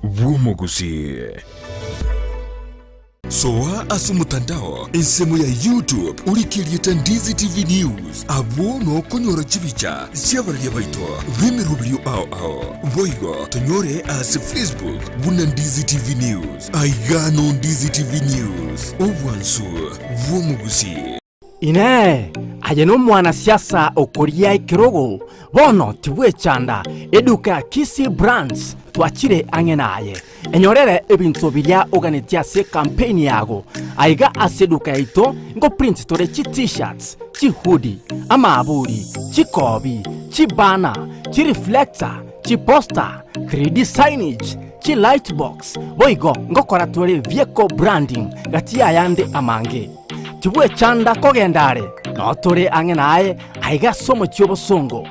bw'omogusii. Soa ase omotandao ensemo ya YouTube orike erieta Ndizi TV News, abwo nokonyora chibicha chi'abararia baito b'emeroberio ao ao. Boigo tonyore ase Facebook buna Ndizi TV News. Aiga no Ndizi TV News, obwansu bw'omogusii. Inee! Aye nomwanasiasa okoria ekerogo? Bono tibwechanda, eduka ya Kisii Brands twachire ang'e naye. Enyorere ebinto biria oganetie ase ekampeini yago. Aiga ase eduka yaito ngoprint tore chi T-shirts, chihoodie, amaaburi, chikobi, chibanner, chireflector, chiposter, 3D signage, chilightbox, boigo ngokora tore vehicle branding gati y'ayande amange. Tibwechanda kogenda are, nao tore ang'e naye aiga ase omochie obosongo.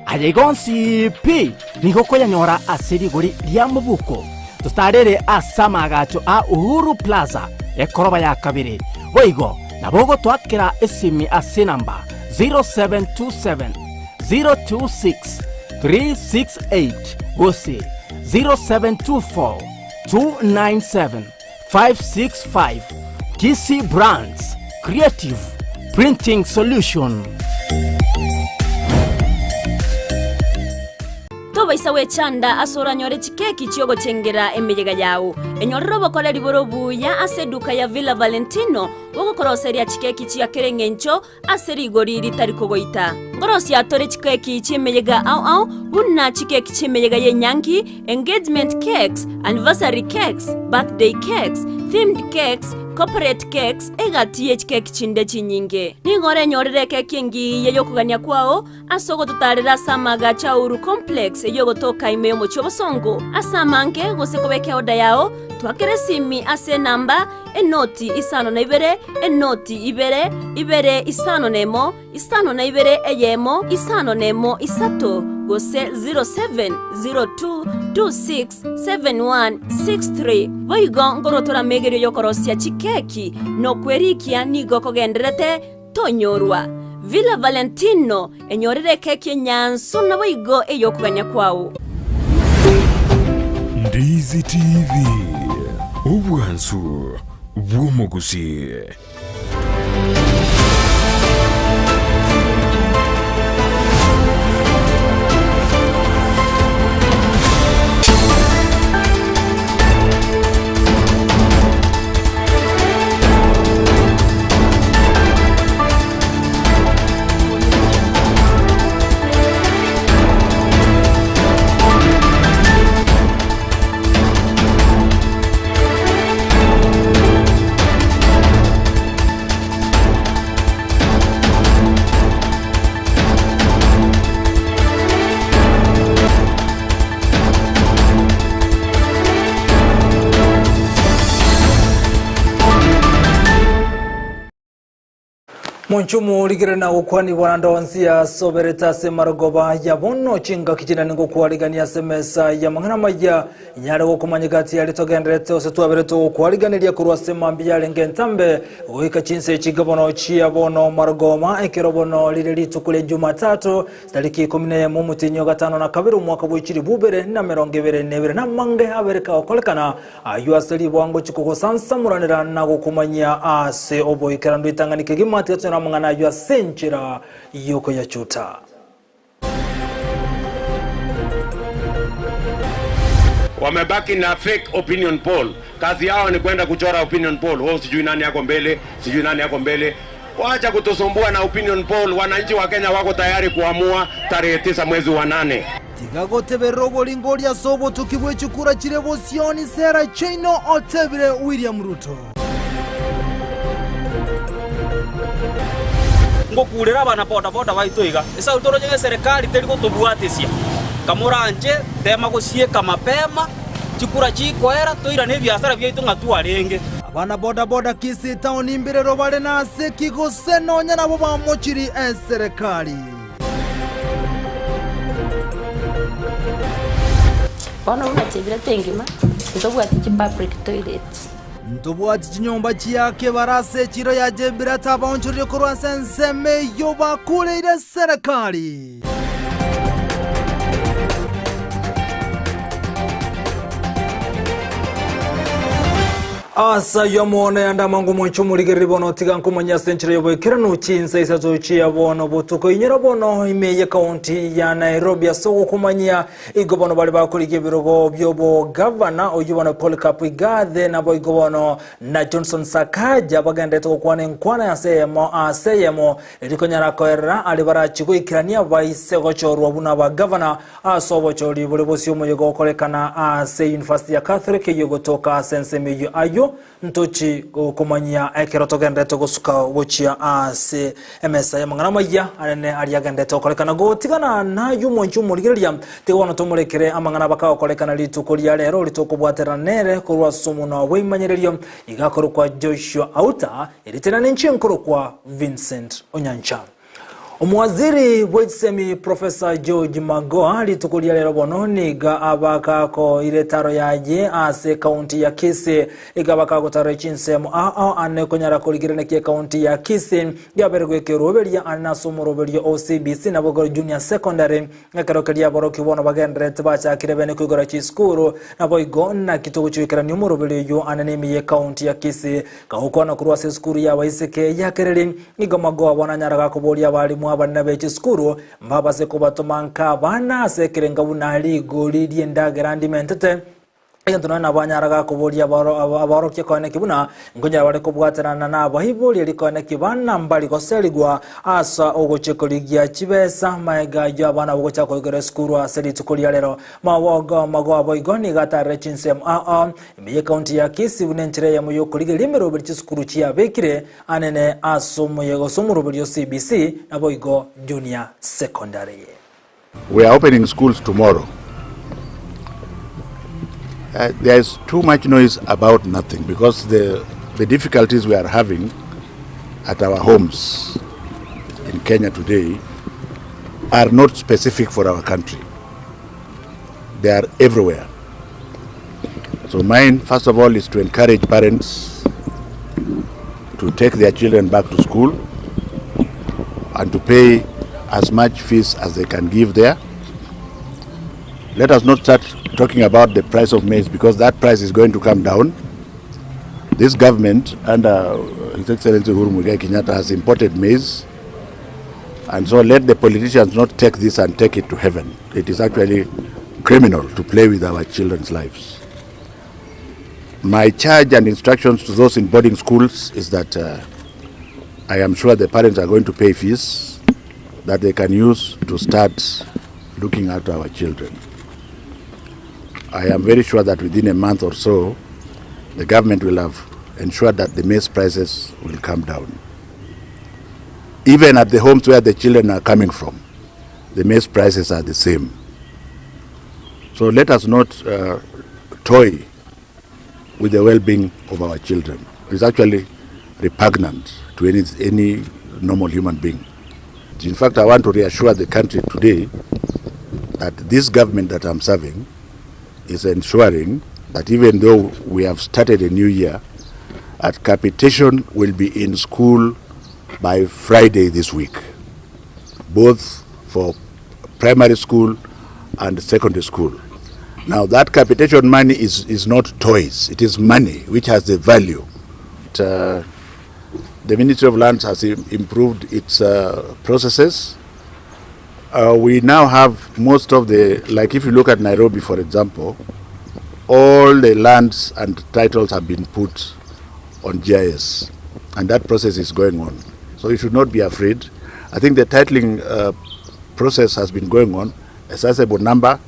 Aya igo onsi pi nigo okoyanyora ase rigori ria mobuko. Totarere ase amaagacho a Uhuru Plaza, ekoroba ya kabere. Boigo nabo ogotoakera esimi ase enamba 0727 026 368 gose 0724 297 565 Kisii Brands Creative Printing Solution. Tobaisa gwechanda ase oranyore chikeki chi'ogochengera emeyega yao. Enyorere obokoreri bore obuya ase eduka ya Villa Valentino bogokoroseria chikeki chia kera engencho ase rigori ritari kogoita. Nkorosia tore chikeki chi'emeyega ao ao, buna chikeki chi'emeyega y'enyangi, engagement cakes, anniversary cakes, birthday cakes, themed cakes, corporate cakes, egati ye chikeki chinde chinyinge. Nigo orenyorere ekeki engiya y'okogania kwao ase ogototaarera ase amaagacho a Uhuru Complex ey'ogotoka ime y'omochie obosongo. Ase amange gose kobeka eoda yao, twakera esimi ase enamba enoti isano na ibere, enoti ibere, ibere isano nemo, isano na ibere eyemo, isano nemo isato, gose 0702267163. Boigo nkorotora amegerio y'okorosia chikeki na okwerikia nigo kogendererete tonyorwa. Villa Valentino, enyorere ekeki enyansu naboigo ey'okogania kwao. Ndizi TV, obwansu bw'omogusii. Monchumu rigere na gokwanigwa naende onsi asoberete ase marogoba ya bono chingaki chinene ngokwarigania ase emesa y'amang'ana amaya Inyare gokomanyeka ati aria togendererete gose twaberete ogokwariganeria korwa ase mambia yarenge entambe goika chinsa echi bono chia bono marogoma, ekero bono rire rituko ria Jumatatu, tariki ikomi na eyemo omotienyi o gatano na kabere omwaka bwe chilifu ibere na emerongo ebere na ebere. Namange abere kagokorekana ayio ase ribwango chikogosansamoranera na gokomanyia ase oboikeranu ritang'ani kegima, tiga tonyore amang'ana ayio ase enchera y'okoyachuta. Wamebaki na fake opinion poll. Kazi yao ni kwenda kuchora opinion poll. Oh, sijui nani yako mbele, sijui nani yako mbele. Wacha kutusumbua na opinion poll. Wananchi wa Kenya wako tayari kuamua tarehe tisa mwezi wa nane. Tiga goteberera oboringo oria ase obotuki bwe chikura chire bosioni Sarah Cheino otebire William Ruto. Ngokuurera abana boda boda baito iga, esau toroche ng'a eserekari teri gotobwatesia. Kamoranche, tema gosieka mapema, chikura chikoera, toirane ebiasara biaito ng'a twarenge. Abana boda boda Kisii town imbirero bare nase ki gose nonya nabo bamochiri eserekari. Bono buna chebirete engima, ntobwati chipublic toilets. Ntobwati chinyomba chia kebara ase echiro ya Jebirati abaonchoreria korwa ase ensemo eyio bakureire serikali. Ase ayio amo nayande amange omonche omorigereria bono tiga nkomanye ase enchera y'oboikeranu chinsa isato chia bono botuko. Inyora bono ime y'ekaunti ya Nairobi ase ogokomanyia igo bono bare bakorigia ebirogo bi'obogavana oyio bono Polycarp Igathe naboigo bono na Johnson Sakaja bagenderete gokwana enkwana ase eyemo ase eyemo erio konyara koerera aria barachie goikerania baise gochorwa buna abagavana Ase obochori bore bosio omoyega okorekana ase University ya Catholic eyio egotoka ase ensemo eyio ayio ntochi gokomanyia ekero togenderete gosuka gochia ase emesa y'amang'ana amayia anene aria agenderete gokorekana gotigana nayio omwanchi omorigereria tiga bono tomorekere amang'ana bakagokorekana rituko ria rero ritokobwaterana nere korwa ase omonwa bw'eimanyererio iga akorokwa Joshua Auta eritera ninche nkorokwa Vincent Onyancha. Omowaziri bw'echisemi Professor George Magoha rituko ria rero bono niga abakakoire etaro yaye ase ekaunti ya Kisii iga bakagotara chinsemo ao ane konyara korigerenekia ekaunti ya Kisii yabere goekeroberia ane ase omoroberio o CBC nabo Junior Secondary ekero keria aborokigwa bono bagendererete bachakire bene koigora chisukuru naboigo naki togochigoikerania omoroberio oyio ane nime y'ekaunti ya Kisii kagokwana korwa ase esukuru y'abaiseke ya Kereri Nigo magoa bono anyara gakoboria abalimu abanene be chisukuru, mbabase kobatoma nka abana ase ekerenga buna rigori ri'endagera ndimentete. Egento nonya nabo anyara gakoboria abaorokia koeneki buna nkonyara bare kobwatanana nabaibori erio koeneki bana mbari goserigwa ase ogochia korigia chibesa maega ayio abana bogochaka koigora esukuru ase rituko ria rero. Magoa boigo nigo atarire chinsemo ao ime y'ekaunti ya Kisii buna enchera eyemo y'okorigereria emeroberi chisukuru chiabekire Anene ase omoyega gose omoroberio o CBC naboigo Junior Secondary. We are opening schools tomorrow. Uh, there is too much noise about nothing because the, the difficulties we are having at our homes in Kenya today are not specific for our country. They are everywhere. So mine, first of all, is to encourage parents to take their children back to school and to pay as much fees as they can give there. Let us not start talking about the price of maize because that price is going to come down. This government under His Excellency Uhuru Muigai Kenyatta has imported maize. And so let the politicians not take this and take it to heaven. It is actually criminal to play with our children's lives. My charge and instructions to those in boarding schools is that uh, I am sure the parents are going to pay fees that they can use to start looking after our children. I am very sure that within a month or so, the government will have ensured that the maize prices will come down. Even at the homes where the children are coming from, the maize prices are the same. So let us not uh, toy with the well-being of our children. It's actually repugnant to any, any normal human being. In fact, I want to reassure the country today that this government that I'm serving is ensuring that even though we have started a new year, at capitation will be in school by Friday this week, both for primary school and secondary school. Now that capitation money is, is not toys, it is money which has a value. But, uh, the Ministry of Lands has improved its uh, processes. Uh, we now have most of the, like if you look at Nairobi, for example, all the lands and titles have been put on GIS, and that process is going on. So you should not be afraid. I think the titling uh, process has been going on, a sizable number.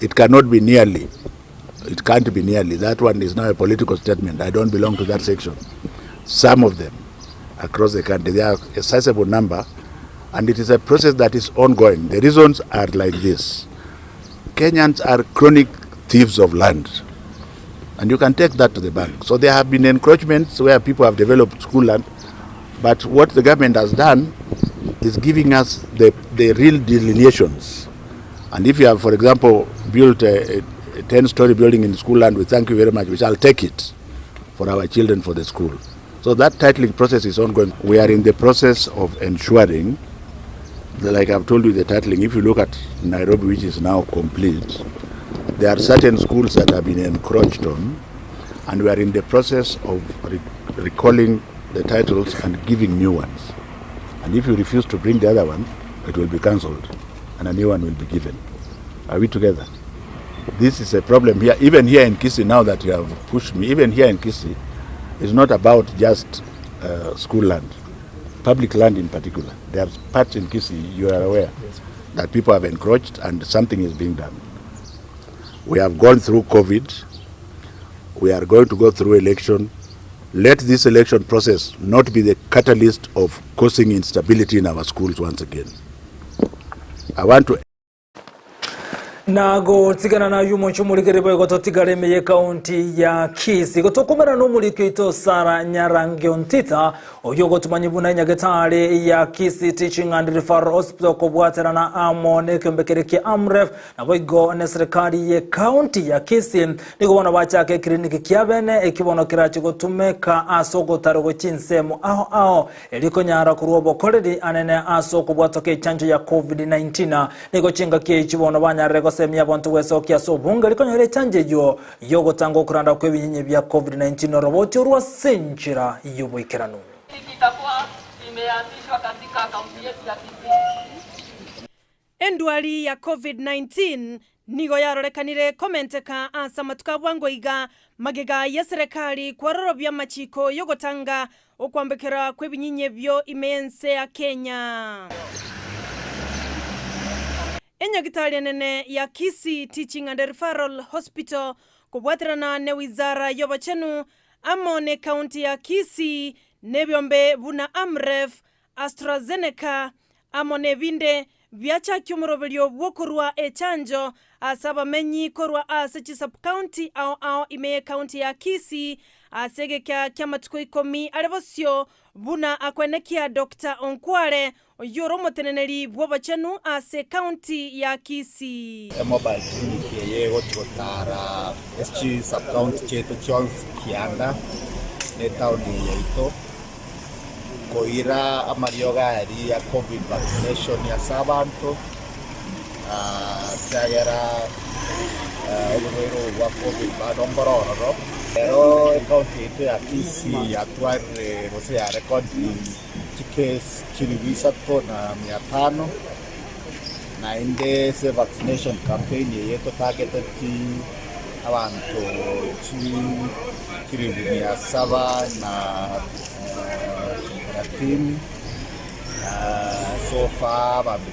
It cannot be nearly. It can't be nearly. That one is now a political statement. I don't belong to that section. Some of them across the country, they are a sizable number, and it is a process that is ongoing. The reasons are like this. Kenyans are chronic thieves of land. And you can take that to the bank. So there have been encroachments where people have developed school land. But what the government has done is giving us the, the real delineations. And if you have, for example, built a, a 10-story building in school land, we thank you very much. We shall take it for our children for the school. So that titling process is ongoing. We are in the process of ensuring, that, like I've told you, the titling, if you look at Nairobi, which is now complete, there are certain schools that have been encroached on. And we are in the process of re recalling the titles and giving new ones. And if you refuse to bring the other one, it will be cancelled and a new one will be given. Are we together? This is a problem here. Even here in Kisii, now that you have pushed me, even here in Kisii, it's not about just uh, school land, public land in particular. There are parts in Kisii, you are aware, yes. that people have encroached and something is being done. We have gone through COVID. We are going to go through election. Let this election process not be the catalyst of causing instability in our schools once again. I want to Na gotigana na aywo omonche omorikeri boigo totigare ime y'ekaunti ya Kisii. Gotokomera nomoriki oito Sarah Nyarangi Ontita oyio ogotumanyia buna enyagetari ya Kisii Teaching and Referral Hospital kobwaterana amo nekeombe keria kia AMREF naboigo neserikari y'ekaunti ya Kisii nigo bono bachaka ekiriniki kia bene ekio bono kerache gotumeka ase ogotarogwa chinsemo ao ao Erio konyara korua obokoreri anene ase okobwatoka echancho ya Covid-19, nigo chingaki echi bono banyarire gosemia abanto gwesokia ase obonge rikonyora echancho eyio y'ogotanga okoranda kw'ebinyinyi bia Covid-19 oroboti orwo ase enchera y'oboikeranu. Itakuwa imeanzishwa katika kaunti yetu ya Kisii. Endwari ya Covid-19 nigo yarorekanire komenteka ase amatuko a bwango iga magega y'eserekari kwarorobia amachiko y'ogotanga okwambekera kw'ebinyinyi ebio ime y'ense ya Kenya. Enyagitari enene ya Kisii Teaching and Referral Hospital kobwaterana ne wizara y'obochenu amo ne county ya Kisii nebiombe buna Amref, AstraZeneca, amo nebinde, biachakia omoroberio bw'okorua echanjo ase abamenyi korwa ase chisub-county ao ao ime y'ecounty ya Kisii ase egeka ki'amatuko ikomi are bosio, buna akwenekia Doctor Onkware, oyio ore omoteneneri bw'obochenu ase ecounty ya Kisii. Emobile clinic eye egochi gotara ase chisub-county chiaito chionsi kianda na etown eye yaito. Koira amariogo aria ya covid vaccination ase abanto, ekiagera oborwaire obo bwa covid bado mboro ororo. Ero ecounty yaito ya Kisii yatwarire gose yarecordire chicase chilifu isato na mia tano, naende ase vaccination campaign eye totargeteti abanto chilifu mia saba na 30, so far abanto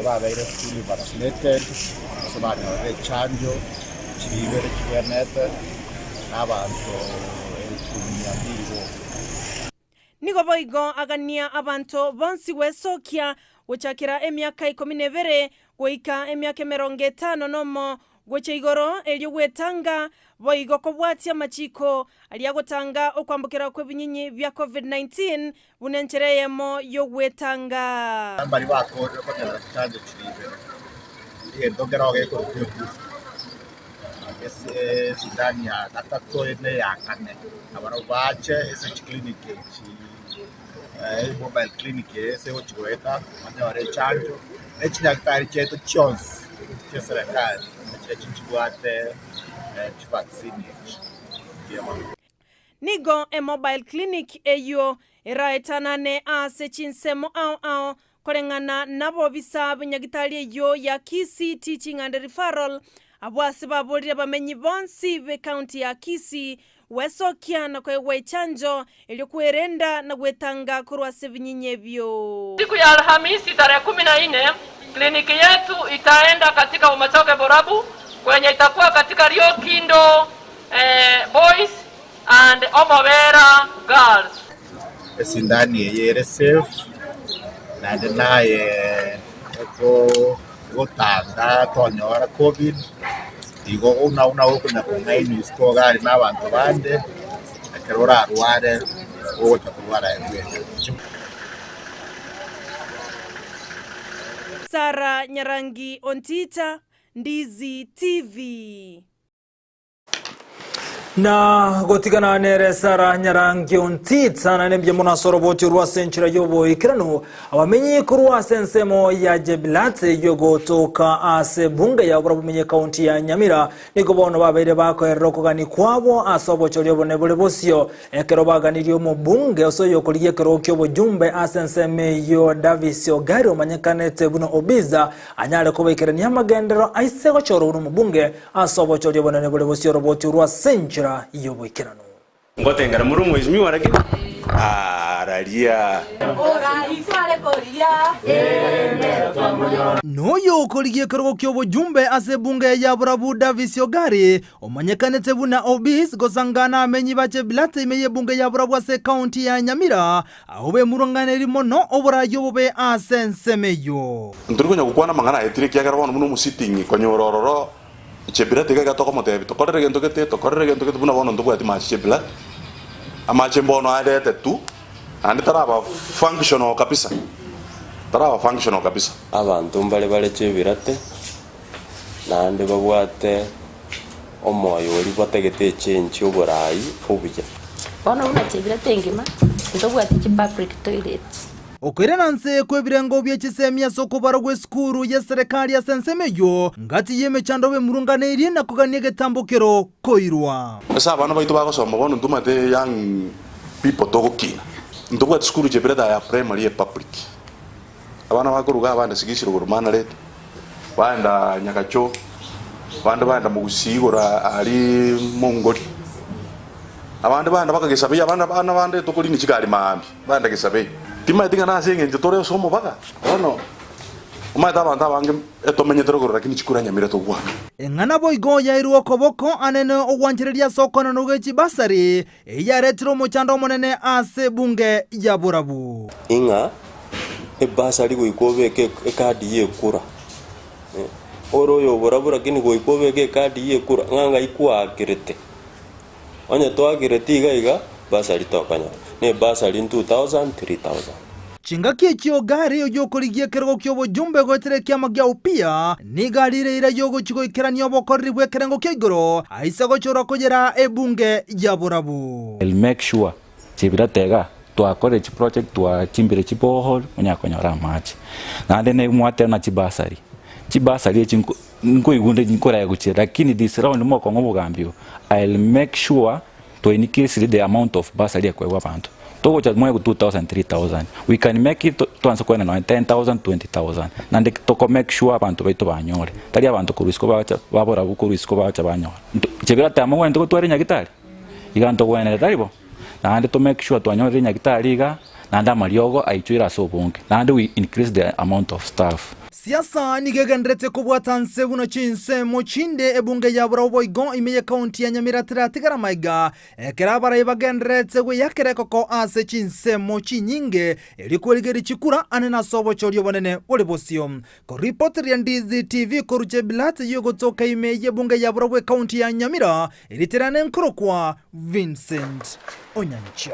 babeire fully vaccinated gose banyorire echanjo chiria ibere chibwenerete na abanto elfu mia mbili boka. Nigo boigo agania abanto bonsi gwesokia gochakera emiaka ikomi na ebere goika emiaka emerongo etano nomo gochia igoro, erio gwetanga boigo kobwatia amachiko aria agotanga okwambokera kw'ebinyinyi bia Covid-19 buna enchera eyemo y'ogwetanga. Mbaria bakoorire konyora chichanjo chiria ibere, egento nkero gekorokwa ebooster. Ase esindani ya gatato na eya kane, nabarabwo bache ase chiclinic echi, mobile clinic eye ase egochi goeta banyore echanjo, na chinyagitari chiaito chionsi chia eserekari nachirochio nchibwate chivaccine echi. Mbuya mono. Nigo emobile clinic eyio eraetanane ase chinsemo ao ao Koreng'ana nabobisa b'enyagitari eyio ya Kisii Teaching and Referral, abwo ase baborire abamenyi bonsi b'ecounty ya Kisii gwesokia na koegwa echanjo erio kwerenda na gwetanga korwa ase ebinyinyi ebio. Siku ya Alhamisi tarehe kumi na nne kliniki yetu itaenda katika Bomachoge Borabu kwenye itakuwa katika Riokindo Boys and Omobera Girls. Esindani eye ere safe, naende naye egotanga tonyora covid, igo buna buna okonya kong'ainwa isiko iga aria na abanto bande, ekero orarware ogocha korwara aye bweka. Sarah Nyarangi Ontita, Ndizi TV. Na gotigana nere Sara Nyarangi Ontitsa naende mbuya mono ase oroboti orwo ase enchera y'oboikeranu abamenyi korwa ase ensemo ya Jebilat eyio egotoka ase ebunge ya Oborabumenyi ekaunti ya Nyamira nigo bono babeire bakoerera okogani kwabo ase obochori obonene bore bosio ekero baganirie omobunge ase oyokorigia ekerogo ki'obojumbe ase ensemo eyio Davis Ogari omanyekanete buna Obiza anyare kobaikerania amagenderero aise gochorwa buna omobunge Ase obochori obonene bore bosio oroboti orwo ase enchera y'oboikeranu. Ngotengera more omwesimigwa lakini araria. Noyo okorigia ekerogo ki'obojumbe ase ebunge ya Borabu Davis Ogari, omanyekanete buna Obis, gosanga namenyi ba Chebilat ime y'ebunge ya Borabu ase ekaunti ya Nyamira, abwo bemurunganeri mono oboraai obobe ase ensemo eyio. Ntori konya gokwana amang'ana aetire, ekiagera bono buna omositing'i konyora ororo Chebilat iga iga tokomotebia, Tokorere gento gete, tokorere gento gete, buna bono ntobwati mache Chebilat, amache mbono arete tu, naende taraba functional kabisa, taraba functional kabisa. Abanto mbare bare Chebirate, naende babwate omoyo oria batagete echenchi oborai obuya. Bono buna Chebirate engima, ntobwati chipublic toilets. Okoirana nse kw'ebirengo bie chisemi ase okobara gw'esukuru y'eserekari ase ensemo eyio, ngati y'emechando bemurunganeirie na kogania egetambokero koirwa. Ase abana baito bagosoma bono ntomanyete young people togokina. Ntobwati sukuru chebirate aya primary e public. Abana bakoruga abande sigisi rogoro manareti, baenda Nyagacho, abande baenda Mogusii igoro aria Mongori. Abande baenda baka Gesabei, abande abana bande tokorina chigari maambia. Baende Gesabei. Timanyeti ng'a nase engencho tore ase omobaga, bono omanyete abanto abange etomenyete rogoro lakini chikura nyamira togwaka. Eng'ana boigo yairwe okoboko ane ne ogwanchereria ase okoenanwa gwe chibasari, eyio yaretire omochando omonene ase ebunge ya borabu. Ing'a ebasari goika obeke ekadi y'ekura, ore oyo oborabu lakini goika obeke ekadi y'ekura ng'a ng'ai kwaakerete. Onye twagereti iga iga, bursary tokonyora, ne bursary 2000, 3000. Chingaki echio Gari oyio okorigia ekerogo ki'obojumbe goetera ekiama gia Upia, nigo arire eira y'ogochia goikerania obokoreri bw'ekerengo kia igoro, aise gochorwa koyera ebunge ya borabu. I'll make sure chibirate iga twakorire chiproject twachimbire chiborehole onyare konyora amache. Naende nemwate na chibursary, chibursary echi nko nkoigwa nkorae gochia lakini this round mokong'a obogambi obo I'll make sure twa increase the amount of bursary ekoegwa abanto. Togocha moegwe 2000, 3000 we can make it twanse koenda nonye 10000, 20000 naende toko make sure abanto baito banyore tari abanto korwa isiko bacha babora korwa isiko bacha banyora. Chibirate amo gwenerete gotwara enyagitari? Iga ntogwenerete tari bo? Naende to make sure twanyorire nyagitari iga, naende amariogo aichoire ase obonge, naende we increase the amount of staff. Siasa nigo egenderete kobwata nse buna chinsemo chinde ebunge ya Burao boigo ime y'ekaunti ya Nyamira teratigara maiga ekero abarai bagendererete gweyakera ekoko ase chinsemo chinyinge erio kwerigeria chikura ane nase obochori obonene bore bosio. Koripoteria Ndizi TV korwa Chebilat eyio egotoka ime y'ebunge ya Burao ekaunti ya Nyamira Eriterane nkorokwa Vincent Onyancha.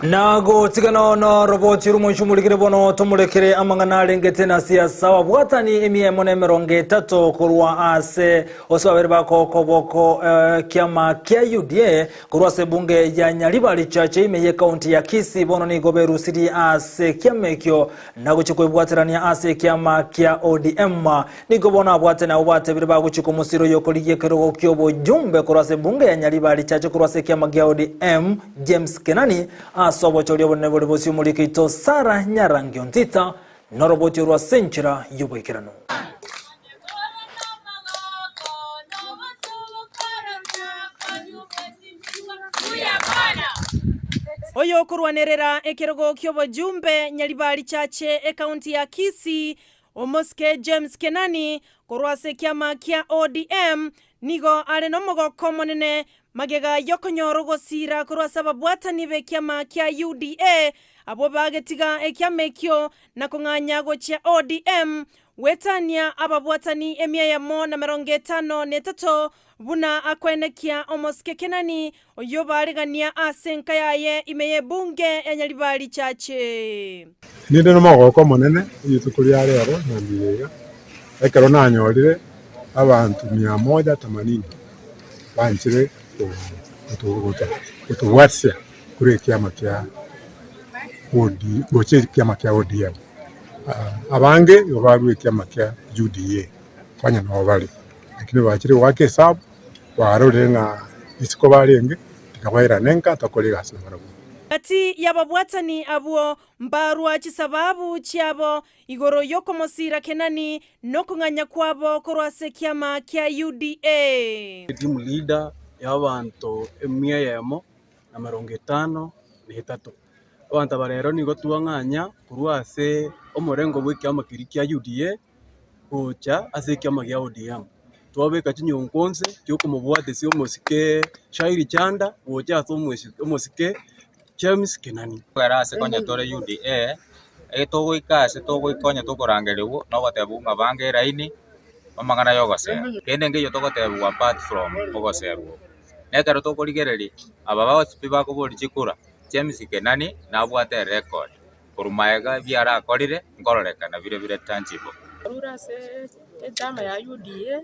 Nagotigana ono roboti rumonchi omorikire bono tomorekere amang'ana arengete na siasa ababwatani emiemo na emerongo etato korwa ase ose babere bakokoboko eh, kiama kia UDA korwa ase ebunge ya Nyaribari Chache ime ye county ya Kisii bono nigo berusirie ase kiama ekio nagochia kwebwaterania ase ekiama kia ODM Nigo bono abwate nabo batebire bagochika omosiro oyokorigia ekerogo ki'obojumbe korwa ase ebunge ya Nyaribari Chache korwa ase ekiama gia ODM James Kenani ase obochori obonene bore bosio omoriki oito Sarah Nyarangi Ontita noroboti orwo ase enchera y'oboikeranu. Oyokorwanerera ekerogo ki'obojumbe Nyaribari Chache ekaunti ya Kisii Omosike James Kenani korwa ase ekiama kia ODM nigo are nomogoko omonene magega yokonyora ogosiira korwa ase ababwatani b'ekiama kia UDA abwo bagetiga ekiama ekio na kong'anya gochia ODM gwetania ababwatani emia eyemo na merongo etano na etato buna akoenekia omosike Kenani oyio baregania ase enka yaye ime y'ebunge ya Nyaribari Chache. Ninde nomogoko omonene rituko ria rero mambia iga, ekero nanyorire abanto mia moja themanini banchire kong'ina. gotobwatisia korwa ekiama kia OD gocha ekiama kia ODM. Abange igo barwa ekiama kia UDA konya nabo bare, lakini bachire goaka esabu barorire ng'a isiko barenge tiga bairane nka tokore egasi nabarabwo. Gati y'ababwatani abwo mbarwa chisababu chiabo igoro y'okomosiira Kenani nokong'anya kwabo korwa ase ekiama kia UDA. Team leader y'abanto emia eyemo na merongo etano na etato. Abanto aba rero nigo twang'anya korwa ase omorengo bw'ekiama keria kia UDA gocha ase ekiama gia ODM. Twabeka chinyongo inse chiokomobwatesia omosike Shairi Chanda gocha ase omosike James Kenani. Ekero ase konya tore UDA, etogoika ase togoika onye tokorangerigwa na ogotebiwa ng'a banga eraini, amang'ana ya ogosera. Kende nkeiyo togotebiwa apart from ogoserwa okwo. Na ekero tokorigereria, aba bonsi pi bakoboria chikura, James Kenani nabwate erecord, korwa magega ebi arakorire, nkororekana bire bire tangible. Twarure ase echama ya UDA,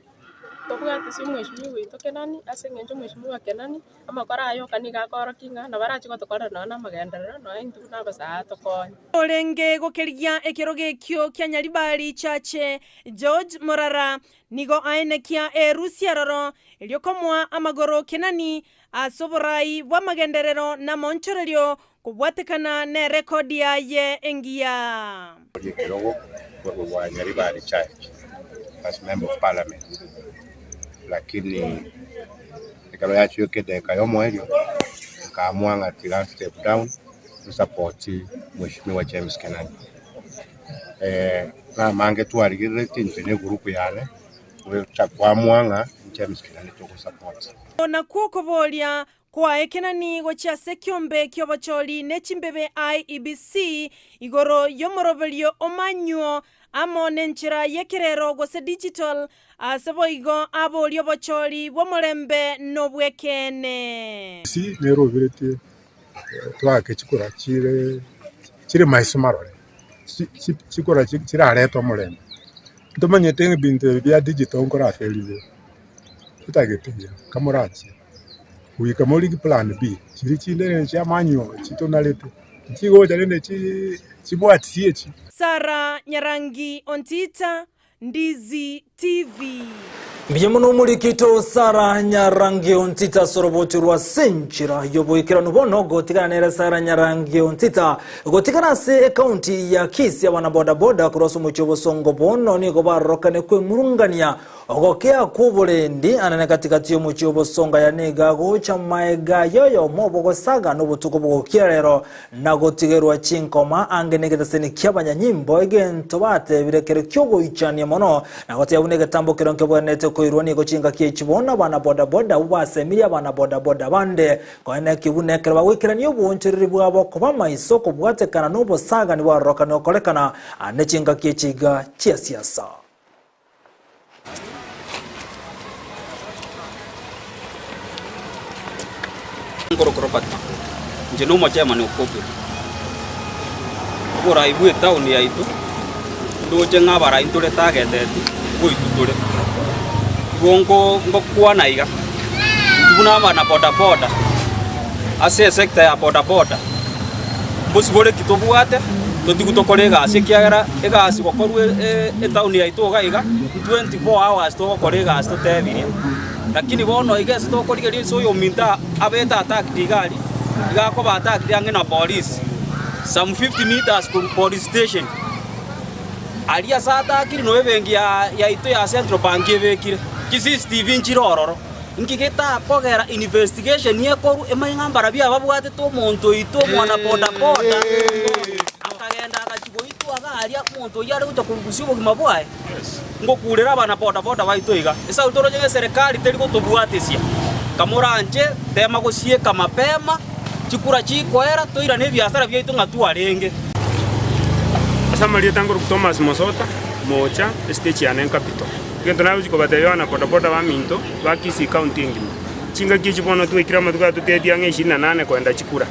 tobwate ase omweshimiwa oito Kenani, ase eng'encho omweshimiwa Kenani, amakora aye oka nigo akorokia ng'a nabo arache gotokorera nonya na amagenderero, nonya intwe buna abasae atokonye. Orenge gokerigia ekerogo ekio kia Nyaribari Chache, George Morara, nigo aenekia erusia aroro, erio komoa amagoro Kenani ase oborai bw'amagenderero na amaonchorerio kobwatekana nerekodi yaye engiya. Ekerogo korwa gwa Nyaribari Church as member of parliament lakini ekero yachiyoka edageka y'omoerio nkaamua ng'a tiga step down nsupport mweshimiwa James Kenani. Namange twarigereretie inche na egroup yane gocha koamua ng'a James Kenani togosupport. Nakwo okoboria Kwaye Kenani gochia ase ekiombe ki'obochori ne chimbebe IEBC igoro y'omoroberio omanyuo amo nenchera y'ekerero gose digital ase boigo aborie obochori bw'omorembe nobw'ekeene. Gusii neroberetie toake chikura chire chire maiso marore, chikura chirarete omorembe. Ntomanyete ng'a ebinto ebi bia digital nkoraferigwe, totagete buya kamorachie. Goika morigi plan B, chiria chinde rende chiamanywa chitonarete, nchigocha rende chibwatisi echi. Sarah Nyarangi Ontita, Ndizi TV. Mbuya mono omorikito Sarah Nyarangi Ontita ase oroboti rwa Senchera y'oboikeranu bono gotigana nere Sarah Nyarangi Ontita gotigana ase ekaunti ya Kisii abana boda boda korwa ase omochie obosongo bono nigo barorokane kwemurungania Ogokea kw'oborendi anene gati-gati y'omochie obosonga ya nigo agocha maega y'oyomo obogosaga n'obotuko bogokia rero, na gotigerwa chinkoma ange negetaseni ki'abanyanyimbo, egento batebire kere ki'ogoichania mono, na goteba buna egetambo keria nkebwenerete koirwa nigo chingaki echi bono abana bodaboda abwo basemirie abana bodaboda bande koeneki buna ekero bagoikerania oboonchoreri bwabo koba maiso kobwatekana n'obosagani bwarorokane gokorekana ande chingaki echi iga chia siasa. Nkorokwa Robert Makori, inche na omochairman o Kobra. Oborai bwa etown yaito, ndoche ng'a abarai ntore targeteti, ngoitwa tore. Igo nko ngokwana iga, intwe buna abana boda boda, ase esector ya boda boda, mbosibore ki tobwate, totigwe tokore egasi ekiagera egasi gokorwa etown yaito iga iga, 24 hours togokora egasi totebirie. Lakini bono iga ase tokorigereria ase oyominto abete attacked iga aria, iga akoba attacked ang'e na polisi, some 50 meters korwa police station. Aria ase atakire noo ebenki yaito ya Central Bank ebekire, chi CCTV nchire ororo. Inki getakogera investigation ekorwe emanye ng'a mbarabwo ababwatete omonto oito omwana boda boda akagenda agachia goitwa iga aria omonto oyio are gocha korusia obogima bwaye. Ngokurera abana boda boda baito iga, esau toroche ng'a eserekari teri gotobwatesia, kamoranche tema gosieka mapema, chikura chikoera toirane ebiasara biaito ng'a twarenge. Ase amarieta nkorokwa Thomas Mosota, Mocha, estage yane Capital. Egento nagochia kobatebia abana boda boda baminto ba Kisii county engima, chingaki echi bono twaikire amatuko aya totetie ang'e ishirini na nane koenda chikura.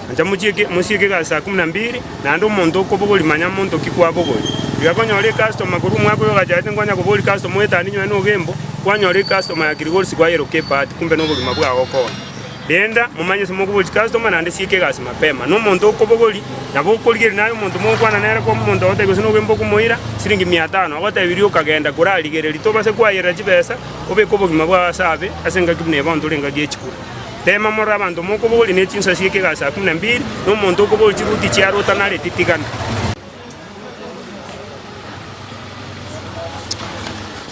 Ancha mochieke mosieke egasi saa kumi na mbili, naende omonto okobogori manya monto ki kwabogori. Iga konyora ecustomer korwa omwaka oyo ogachagete nkonya kobori customer oetanie nyowe na ogembo, kwanyora ecustomer ya Kilgoris kwayeroka ebahati kumbe nobogima bwao okonya. Renda momanye ase mokoboria chicustomer naende sieka egasi mapema. Na omonto okobogori nabo okorigereria naye omonto mogokwana nere kwa omonto agotebia gose nogemba okomoira siringi mia tano agotebirie okagenda korarigereria tobase kwayerera chibesa obeke obogima bwao ase abe ase engaki buna eye bono tore engaki ye chikura. Tema morore abanto mokobogoria ne chinsa sieka egasi saa kumi na mbili na omonto okobogoria chiruti chiare otanareti tigana.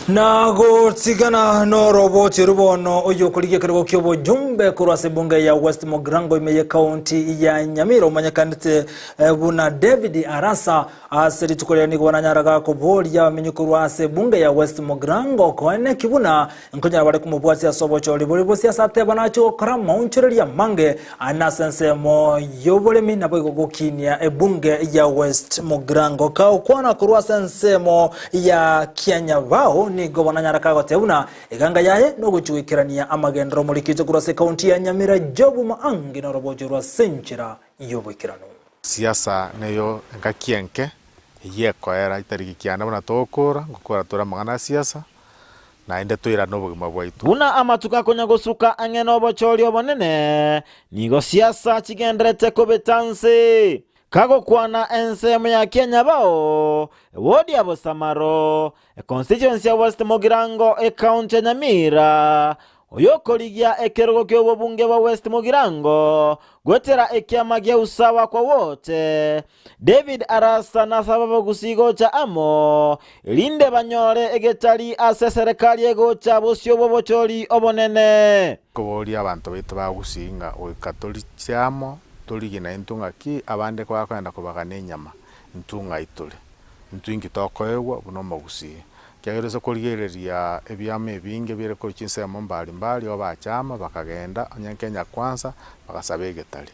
Na gotigana noroboti oru bono oyokorigia ekerogo ki'obojumbe korwa ase ebunge ya West Mugirango ime y'ekaunti ya Nyamira omanyekanete eh, buna David Arasa ase rituko riria nigo bananyaraga koboria abamenyi korwa ase ebunge ya West Mugirango koeneki buna Nkonyora bare komobwatia ase obochori bore bosio ase ateba nache gokora amaonchoreria amange ane ase ensemo y'oboremi naboigo gokinia ebunge ya West Mugirango. Kagokwana korwa ase ensemo ya Kianyabao nigo bonanyara kagoteba buna eganga yaye nogochia goikerania amagenderero omorikito korwa ase ekaunti ya Nyamira Job Maangi norobocho rwa ase enchera y'oboikeranu. Siasa neyo engaki enke eyio ekoera itariki kianda buna togokora, ngokora tore amang'ana a siasa, naende toirane obogima bwaito. Buna amatuko akonya gosuka ang'e nobochori obonene, nigo siasa chigenderete kobeta nse. Kagokwana ensemo ya Kianyabao, ewodi ya Bosamaro, econstituency ya West Mugirango, ecounty ya Nyamira, oyokorigia ekerogo ki'obobunge bwa West Mugirango goetera ekiama gia Usawa kwa Wote, David Arasa nasaba abagusii gocha amo, erinde banyore egetari ase eserekari egocha bosio bw'obochori obonene. Nkoboria abanto baito ba Gusii ng'a goika toriche amo, torigie na intwe ng'aki abande bakogenda kobagana enyama, intwe ng'ai tore? Intwe inki tokoegwa buna omogusii? Ekiagera ase korigereria ebiama ebinge bire korwa chinsemo mbari mbari, igo bachama bakagenda onye Kenya Kwanza bagasaba egetari.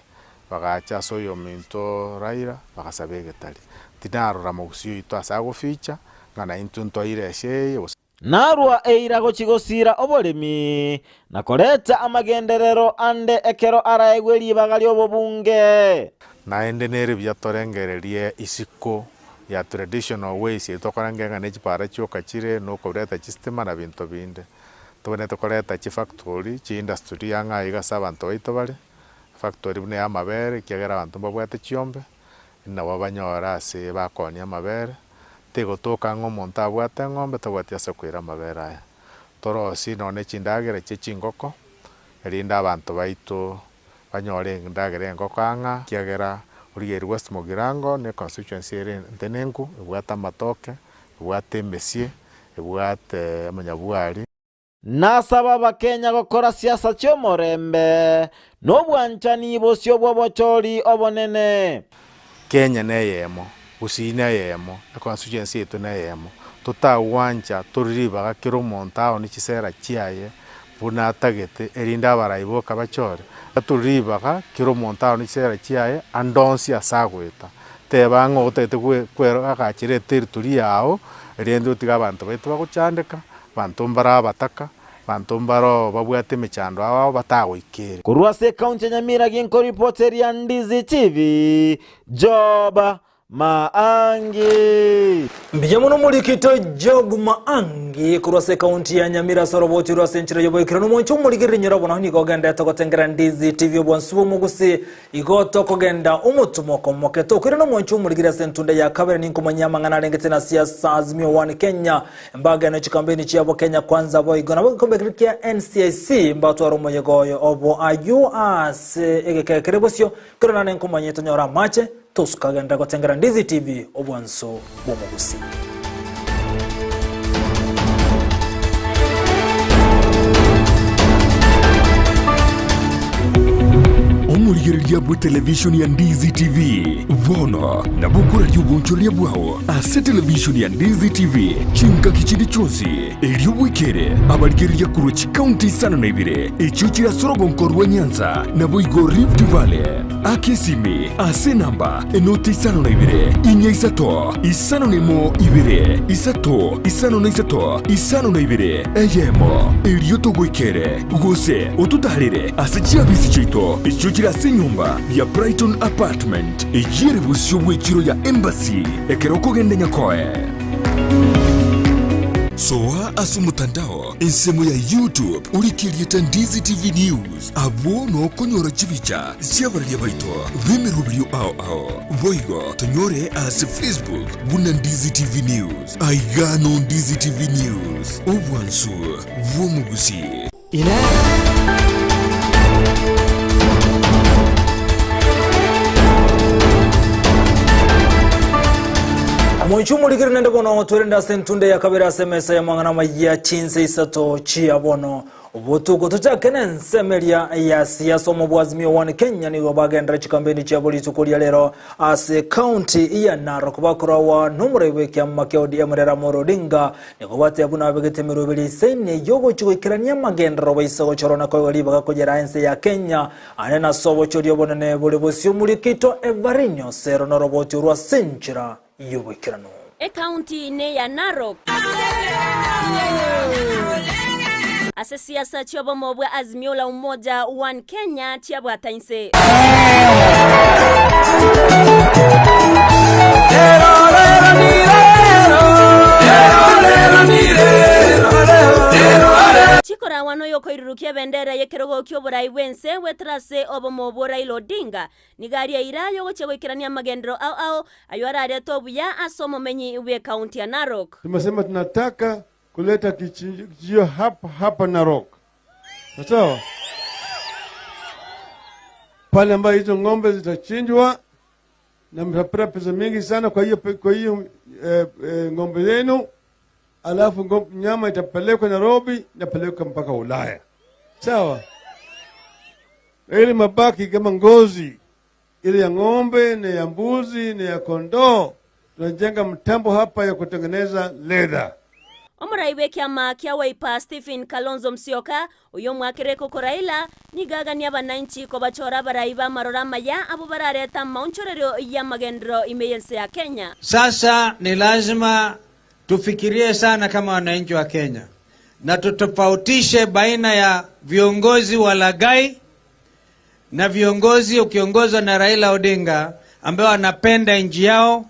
Bagacha ase oyominto Raila, bagasaba egetari. Tinarora mogusii oito ase agoficha, ng'a naintwe ntwaire ase eye, gose. Narua eira gochia gosiira oboremi, na koreta amagenderero ande ekero araegwe ribaga ri'obobunge. Naende nere buya torengererie isiko ya traditional ways eye tokorengereria ng'a ne chipara chioka chire na okoreta chistima na binto binde. Tobwenerete koreta chifactory, chiindustry ang'e aiga ase abanto baito bare, Efactory buna ey'amabere, ekiagera abanto mbabwate chiombe, nabo banyore ase bakoonia amabere, tegotoka ng'a omonto abwate eng'ombe tabwati ase okoira amabere aya. Torosie nonye ne chindagera chie chingoko, erinde abanto baito banyore endagera y'engoko ang'a, ekiagera origereria West Mugirango ne econstituency ere entenenku, ebwate amatoke, ebwate emesie, ebwate amanyabwari. Nasaba Abakenya gokora siasa chi'omorembe na obwanchani bosio bw'obochori obonene. Kenya neyemo, Gusii neyemo, econstituency yaito neyemo, totagwancha tori ribaga kera omonto aone chisera chiaye buna atagete erinde abarai boka bachore, tori ribaga kera omonto aone chisera chiaye ande onsi ase agoeta. Teba ng'a otagete kweragachera eteritori yao erinde otige abanto baito bagochandeka, Abanto mbare abataka, abanto mbare babwate emechando ao ao batagoikere. Korwa ase ekaunti ya Nyamira ginkoripoteria Ndizi TV, Job Maangi. Mbuya mono omorikito Job Maangi korwa ase ekaunti ya Nyamira ase oroboti rwa ase enchera y'oboikeranu omonche omorigereria nyora bono nigo ogendete gotengera Ndizi TV obwansu bw'omogusi Igo tokogenda omotumo omoke tokoirana omwancho omorigiri ase entunda ya kabere ninkomanyia amang'ana arengete na siasa Azimio One Kenya mbagene chikampeni chiabo Kenya Kwanza boigo nabo egekombe keria kia NCIC mbatware omoyega oyo obo ayio ase egeka ekere bosio kero nane nkomanyie tonyore amache tosukagenderera gotengera Ndizi TV obwanso bw'omogusii. Omorigereria bwe televishoni ya Ndizi TV bono nabo okoraria obonchoreria bwao ase televishoni ya Ndizi TV chingaki chinde chionsi erio bwekere abarigereria korwa chikaunti isano na ibere echio chire ase orogonko rwa Nyanza naboigo Rift Valley. Aka esimi ase enamba enoti 52 4 3 5 1 2 3 5 3 52 eyemo, erio togoikere, gose ototaarere ase chiabisi chiaito echio chire ase enyomba ya Brighton Apartment, eyio ere bosio bw'echiro ya Embassy ekero okogenda Nyakoe. Soa ase omotandao ensemo ya YouTube orike erieta Ndizi TV News abwo nokonyora chibicha chi'abararia baito b'emeroberio ao ao. Boigo tonyore ase Facebook buna Ndizi TV News. Aiga no Ndizi TV News, obwansu bw'omogusii. Moichu omorikire nende bono twerende ase entunde ya kabere ase emesa y'amang'ana amaya chinse isato chia bono botuko tochake nensemo eria ya siasa omobwazimio one Kenya nigo bagendera chikambeni chiabo rituko ria rero ase county ya Narok bakorawa n'omorai bw'ekiama kia ODM Raila Amolo Odinga Nigo bateba buna babegete emeroberi eisaine y'ogochia goikerania amagenderero baise gochorwa na koegwa ribaga konyera ense ya Kenya, aande nase obochori obonene bore bosio omorikito Everine Osero noroboti orwo ase enchera y'oboikeranu. Ekaunti neya Narok. Ase siasa chi'obomo bwa Azimio la Umoja One Kenya chiabwata inse. Chikorawa noyokoirurukia ebendera y'ekerogo ki'oborai bw'ense goetera ase obomo bwo Raila Odinga. Nigo aria eira y'ogochia goikerania amagenderero ao ao ayio ararete obuya ase omomenyi bw'ekaunti ya Narok. Tumesema tunataka kuleta kichinjio hapa hapa Narok, sawa? Pale ambayo hizo ng'ombe zitachinjwa na mtapata pesa mingi sana kwa hiyo kwa hiyo eh, eh, ng'ombe yenu, alafu ng'ombe, nyama itapelekwa Nairobi, inapelekwa mpaka Ulaya, sawa? Ili mabaki kama ngozi ile ya ng'ombe na ya mbuzi na ya kondoo, tunajenga mtambo hapa ya kutengeneza leather. Omorai bw'ekiama kia Wiper Stephen Kalonzo Musyoka, oyio omwakera ekoko Raila, nigo agania abananchi kobachora abarai b'amaroro amaya abwo bararete amaonchorerio y'amagenderero ime y'ense ya Kenya. Sasa ni lazima tufikirie sana kama wananchi wa Kenya na tutofautishe baina ya viongozi walaghai na viongozi ukiongozwa na Raila Odinga ambao wanapenda nchi yao,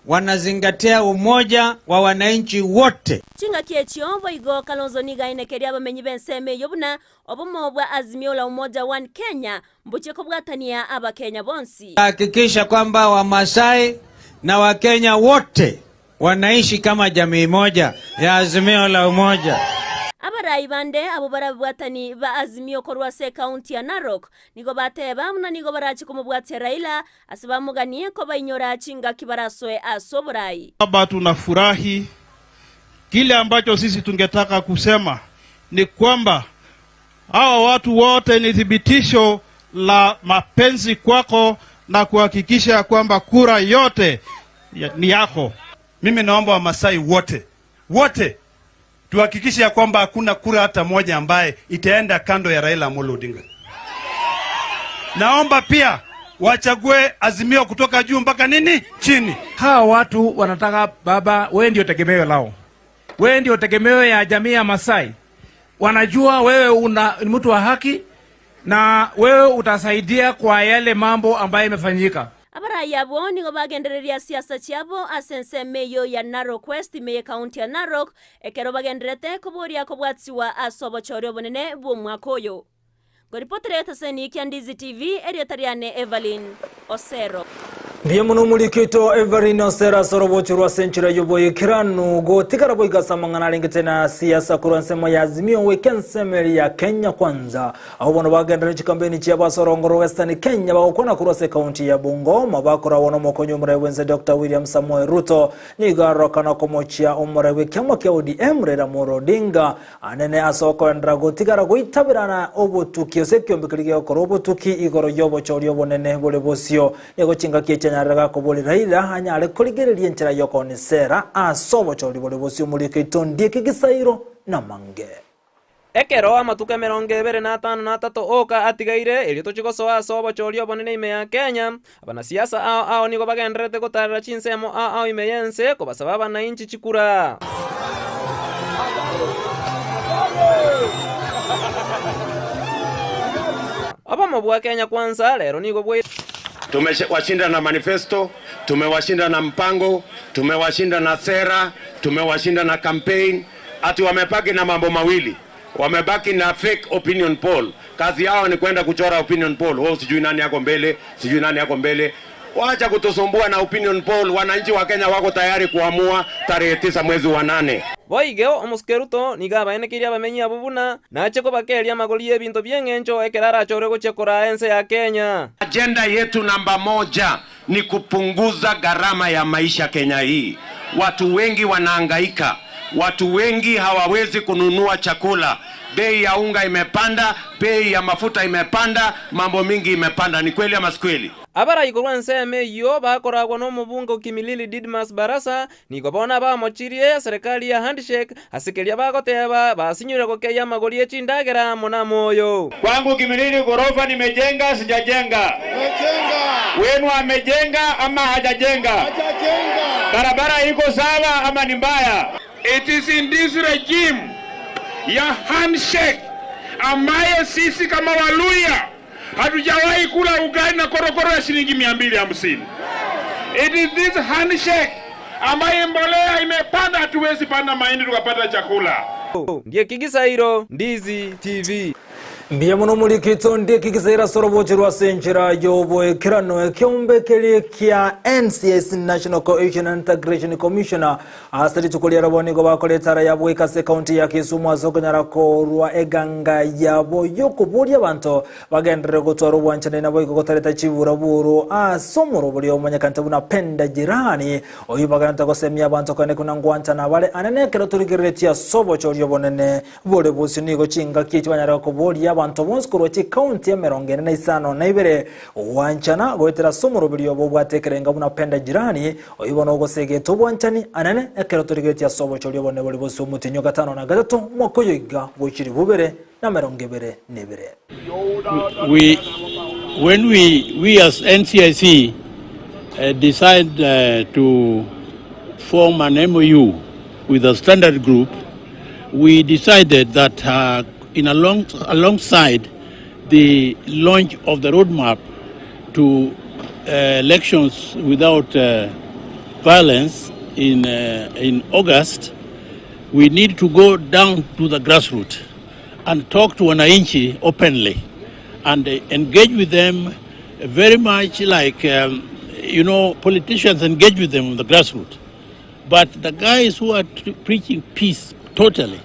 wanazingatia umoja wa wananchi wote. Chingaki echio boigo Kalonzo nigo ainekeria abamenyi b'ensemo eyio buna obomo bwa Azimio la Umoja One Kenya mbochie kobwatania Abakenya bonsi. Hakikisha kwamba Wamasai na Wakenya wote wanaishi kama jamii moja ya Azimio la Umoja. Abarai bande abwo barabwatani ba Azimio korwa ase ekaunti ya Narok nigo bateba buna nigo barache komobwatia Raila ase bamoganie kobainyora chingaki barasoe ase oborai. Baba, tunafurahi. Kile ambacho sisi tungetaka kusema ni kwamba hawa watu wote ni thibitisho la mapenzi kwako na kuhakikisha kwamba kura yote ni yako. Mimi naomba Wamasai wote wote tuhakikishe ya kwamba hakuna kura hata moja ambaye itaenda kando ya Raila Amolo Odinga. Naomba pia wachague Azimio kutoka juu mpaka nini chini. Hawa watu wanataka baba, wewe ndio tegemeo lao, wewe ndio tegemeo ya jamii ya Masai. Wanajua wewe una ni mtu wa haki na wewe utasaidia kwa yale mambo ambayo imefanyika. Abarai abwo nigo bagendereria siasa chiabo ase ensemo eyio ya Narok West ime y'ekaunti ya Narok ekero bagendererete koboria kobwatiwa ase obochori obonene bw'omwaka oyo. Ngoripotera etaseni kia Ndizi TV, erieta riane Evelyn Osero. Mbuya mono omoriki oito Evelyn Osero ase orobocho rwa ase enchera y'oboikeranu gotigara boigo ase amang'ana arengete na siasa korwa ensemo ya Azimio goika ensemo eria ya Kenya Kwanza. Abwo bono bagenderere chikampeni chiabo ase orongo rwa Western Kenya bagokwana korwa ase ekaunti ya Bungoma bakoragwa nomokonyi omorai bwense Doctor William Samoei Ruto nigo arorokana okomochia omorai bw'ekiama kia ODM Raila Amolo Odinga Anene ase okoenderera gotigara goitaberana obotuki ase ekiombe keria gegokora obotuki igoro y'obochori obonene bore bosio. Nigo chingaki echi anyarire gakoboria Raila anyare korigereria enchera y'okonisera ase obochori bore bosio omoriko itondi eke gisairo namange. Ekero amatuko emerongo ebere na atano na atato oka atigaire, erio tochie gosoa ase obochori obonene ime ya Kenya, abanasiasa ao ao nigo bagendererete gotaarera chinsemo ao ao ime y'ense kobasaba abanainchi chikura. Obomo bwa Kenya Kwanza rero nigo bwa. Tumewashinda na manifesto, tumewashinda na mpango, tumewashinda na sera, tumewashinda na campaign. Ati wamebaki na mambo mawili, wamebaki na fake opinion poll. Kazi yao ni kwenda kuchora opinion poll. Oh, sijui nani yako mbele, sijui nani yako mbele. Wacha kutusumbua na opinion poll. Wananchi wa Kenya wako tayari kuamua tarehe 9 mwezi wa 8. Boigo omosike Ruto nigo abaenekeire abamenyi abwo buna nache kobakeria amagori y'ebinto bi'eng'encho ekero arachorwe gochia koraa ense ya Kenya. Agenda yetu namba moja ni kupunguza gharama ya maisha Kenya hii. Watu wengi wanahangaika, watu wengi hawawezi kununua chakula. Bei ya unga imepanda, bei ya mafuta imepanda, mambo mingi imepanda. Ni kweli ama si kweli? Abarai korwa ensemo eyio bakoragwa nomobunge o Kimilili Didmus Barasa nigo bono abamochirie eserekari ya handshake ase keria bagoteba basinyure gokeyia amagori e chindagera amo namoyo. Kwangu Kimilili ghorofa nimejenga sijajenga? Wenu amejenga ama hajajenga? Barabara iko sawa ama ni mbaya? It is in this regime ya handshake ambaye sisi kama Waluya hatujawahi kula ugali na korokoro ya shilingi 250. It is this handshake ambaye mbolea imepanda, hatuwezi panda mahindi tukapata chakula. Ndieki Gisairo, Ndizi TV. Mbuya mono omorikito Ndieki Gisairo ase oroboche rwase enchera y'oboekerano ekeombe keria kia NCIC National Cohesion and Integration Commissioner ase rituko ria rabo nigo bakora etara yabo goika ase ekaunti ya Kisumu ase okonyara korwa eganga yabo y'okoboria abanto bagenderere gotwara obwanchani naboigo gotareta chiburaburu ase omoroberio omonyekanete buna Penda Jirani oyio bagenderete gosemia abanto koene buna ngwanchana bare anene ekero torigereretie ase obochori obonene bore bosio nigo chingaki echi banyare koboria abanto bonsi korwa chikaunti 45 gwanchana goetera ase omoroberio obo obwate ekerenga buna Penda Jirani oyio bono ogosegeta obwanchani anene ekero torigeretie ase obochori obonene bore bosio omotienyi o gatano na gatato omwaka oyo iga bwe 2022. We, when we as NCIC decide to form an MOU with the Standard Group, we decided that alongside the launch of the roadmap to elections without violence in August, we need to go down to the grassroots and talk to wananchi openly and engage with them very much like, politicians engage with them on the grassroots. But the guys who are preaching peace totally,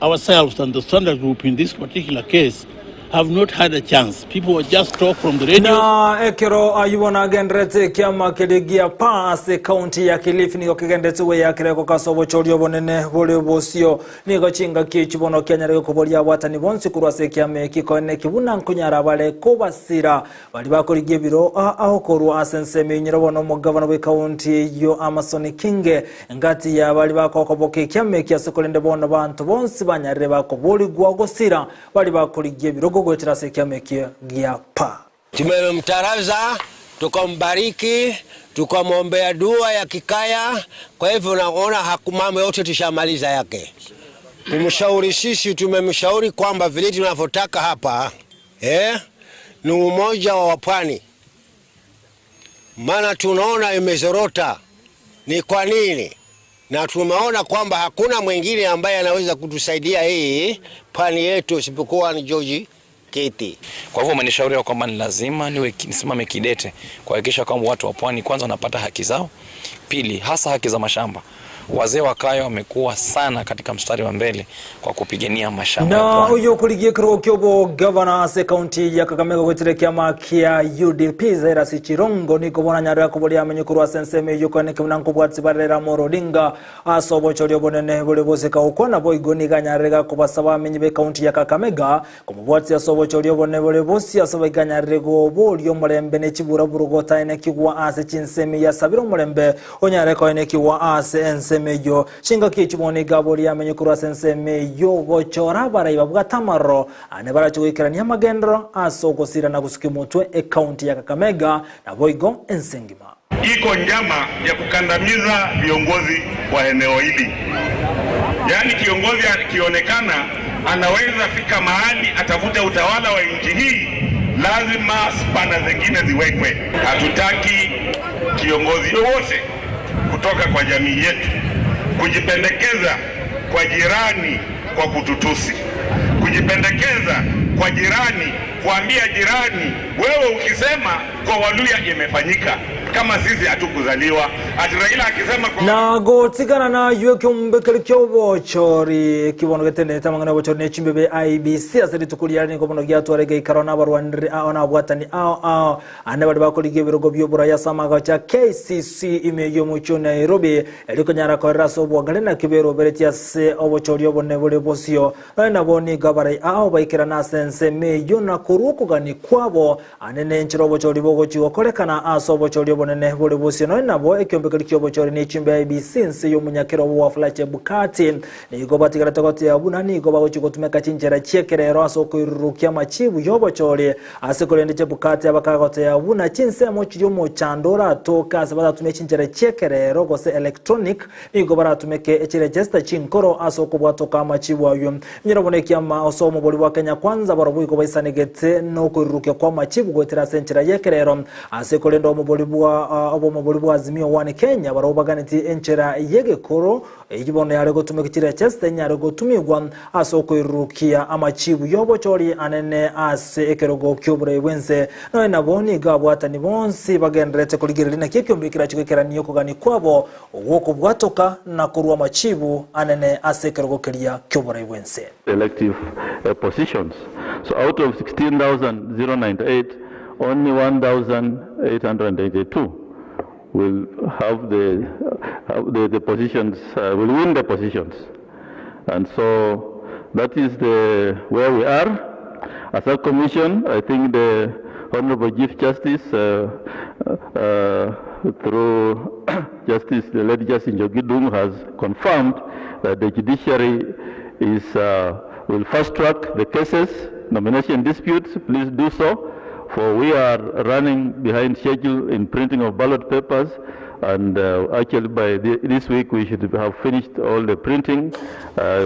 ourselves and the Standard Group in this particular case, have not had a chance. People just talk from the radio. Na ekero aywo nagenderete ekiama keria gia pa ase ekaunti ya Kilifi nigo kegenderete gweyakera ase obochori obonene bore bosio nigo chingaki echi bono kianyare gokoboria abwatani bonsi korwa ase ekiama eki koene buna nkonyara bare kobasira bari bakorigia ebiro aho korwa ase ensemo enyero bono omogavana bwa ekaunti eyo Amason Kingi ngati ya bari bakokoboka ekiama eki ase korende bono banto bonsi banyarire bakoborigwa gosira bari bakorigia ebirogo goetera ase ekiama eki gia pa. Tumemtaraza, tukambariki, tukamwombea dua ya kikaya. Kwa hivyo unaona mambo yote tushamaliza yake. Kumshauri sisi, tumemshauri kwamba vile tunavyotaka hapa ni umoja wa wapwani, maana tunaona imezorota. Ni kwa nini? Na tumeona kwamba hakuna mwingine ambaye anaweza kutusaidia hii pwani yetu isipokuwa ni George Kiti. Kwa hivyo wamenishauri kwamba ni lazima nisimame kidete kuhakikisha kwamba watu wa pwani kwanza wanapata haki zao, pili hasa haki za mashamba. Wazee wa kaya wamekuwa sana katika mstari wa mbele kwa kupigania mashamba ya Na pwani. uyu kurigie kirogo kiobo gavana ase kaunti ya Kakamega gwetire kiama kia UDP Cyrus Chirongo niko bona nyaro yakoboria amenye korwa ase ensemo eyio kone kibuna nkobwatsi barera Amolo Odinga ase obochori obonene bore boseka okwana boigo niga nyarire gakobasaba amenye be kaunti ya Kakamega komobwatsi ase obochori obonene bore bosi ase baiganyarire goboria omorembe ne chiburaburo gotaene kigwa ase chinsemo yasabire omorembe onyare koene kigwa ase ensemo eyo chingaki chibone gaboria amenye korwa ase ensemo eyo gochora barai babwate amaroro ane barache goikerania amagendero ase ogosira na gosukia omotwe ekaunti ya Kakamega naboigo ense engima. Iko njama ya kukandamiza viongozi wa eneo hili. Yaani kiongozi akionekana anaweza fika mahali atafute utawala wa nchi hii, lazima spana zingine ziwekwe. Hatutaki kiongozi yoyote kutoka kwa jamii yetu kujipendekeza kwa jirani kwa kututusi, kujipendekeza kwa jirani, kuambia jirani, wewe ukisema kwa Waluya imefanyika, kama sisi hatukuzaliwa. Ati Raila akisema kwa na gotigana nayo ekiombekeri kia obochori kibono getenete amang'ana ya obochori na echimbebe IEBC ase rituko riare nigo bono giatwara egeikaro na abarwanire ao na abwatani ao ao ande bari bakorigia ebirogo bia oborai ase amagacho a KCC ime ya omochie o Nairobi eri konyara korera ase obwangare naki beroberetie ase obochori obonene bore bosio. Nonya nabo nigo abarai ao baikerana ase ensemo eyio na korwa okogania kwabo Ande nenchera obochori bogochia gokorekana ase obochori obonene bore bosio nonya nabo ekiombe keria ki'obochori ne chimbe IEBC inse y'omonyakerobo Wafula Chebukati nigo batigarete goteba buna nigo bagochia gotumeka chinchera chi'ekerero ase okoirurukia amachibu y'obochori ase korende Chebukati abakagoteba buna chinsemo chiria omochando oratoke ase batatumie chinchera chi'ekerero gose electronic Nigo baratumeke echiregesta chinkoro ase okobwatoka amachibu ayio. Inyora buna ekiama ase omobori bwa Kenya Kwanza barobwo igo baisanegete nokoirurukia kw'amachibu goetera ase enchera y'ekerero. Ase korende omobori bwa obomobori bwa Azimio One Kenya barobwo baganetie enchera y'egekoro eyio bono yare gotumeka chiregesta enyare gotumigwa ase okoirurukia amachibu y'obochori anene ase ekerogo ki'oborai bw'ense. Nonya nabo nigo abwatani bonsi bagendererete korigereria naki ekiombe kerache goikerania okogania kwabo Ogw'okobwatoka na korua amachibu anene ase ekerogo keria ki'oborai bw'ense. elective positions. So out of 16,098, only 1,882 will have the, have the, the positions, will win the positions. And so that is the, where we are. As a commission, I think the Honorable Chief Justice, through Justice, the late Justice Njoki Ndung'u has confirmed that the judiciary is, will fast track the cases, nomination disputes, please do so, for we are running behind schedule in printing of ballot papers, and actually by the, this week we should have finished all the printing,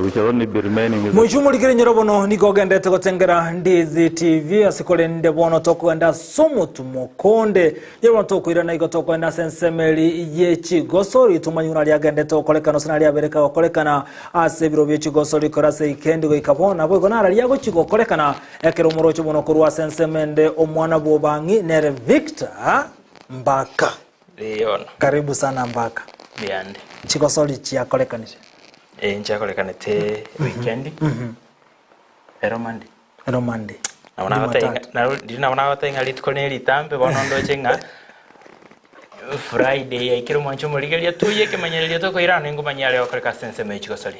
we shall only be remaining with Moichwe omorikire nyoro bono nigo ogenderete gotengera Ndizi TV ase korende bono tokogenda ase omotumo konde nyoro bono tokoirana igo tokogenda ase ensemo eri ye chigosori tumanye buna riagendete gokorekana gose nariabereka gokorekana ase ebiro bie chigosori kore ase ikendi goika bono naboigo nararia gochi gokorekana ekero omoroche bono korwa ase ensemo ende omwana bw'obang'i nere Victor Mbaka. Riona. Karibu sana Mbaka. Mbiande. Chigosori chiakorekanire. Eh, nchiakorekanete weekend. Ero Monday. Ero Monday. Nabo nagotebia ng'a nabo riria nabo nagotebia ng'a rituko ne ritambe bono ndoche ng'a Friday yaikire omwancho omorigereria toiyo ekemanyererio tokoirana ningomanyia are gokoreka ase ensemo ye chigosori.